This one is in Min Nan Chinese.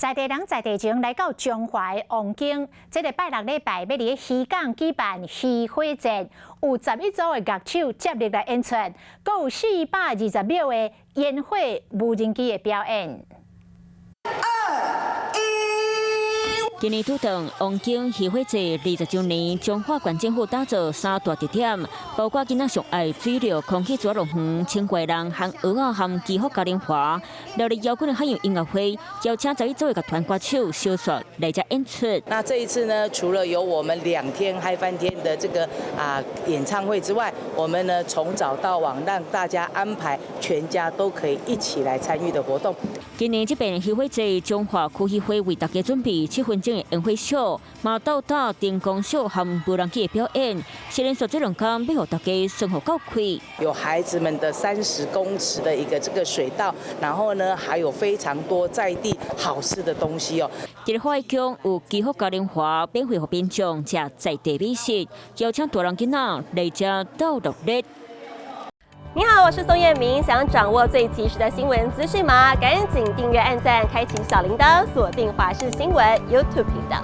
在地人在地情來到彰化的王景，這个拜六禮拜欲佇咧漁港舉辦漁火節，有11組的樂手接力來演出，閣有420秒的煙火無人機的表演。二一。今年拄著王景漁火節20週年，彰化縣政府打造三大特點，包括囡仔上愛水流空氣遊樂園、清怪人和蚵仔和祈福嘉年華，熱烈搖滾的海洋音樂會，邀請11組的樂團歌手小說來遮演出。那這一次呢，除了有我們2天嗨翻天的這個演唱會之外，我們呢從早到晚讓大家安排全家都可以一起來參與的活動。今年這遍漁火節，彰化區議會為大家準備7分鐘的煙火秀，嘛鬥搭燈光秀和無人機的表演，是連續這2工欲予大家生活夠開。有孩子們的30公尺的一個這個水道，然後呢，還有非常多在地好吃的東西哦。這个海港有祈福嘉年華，免費予民眾食在地美食，邀請大人囡仔來遮鬥樂熱。你好，我是宋燕明。想掌握最及時的新聞資訊嗎？趕緊訂閱、按讚、開啟小鈴鐺，鎖定華視新聞 YouTube 頻道。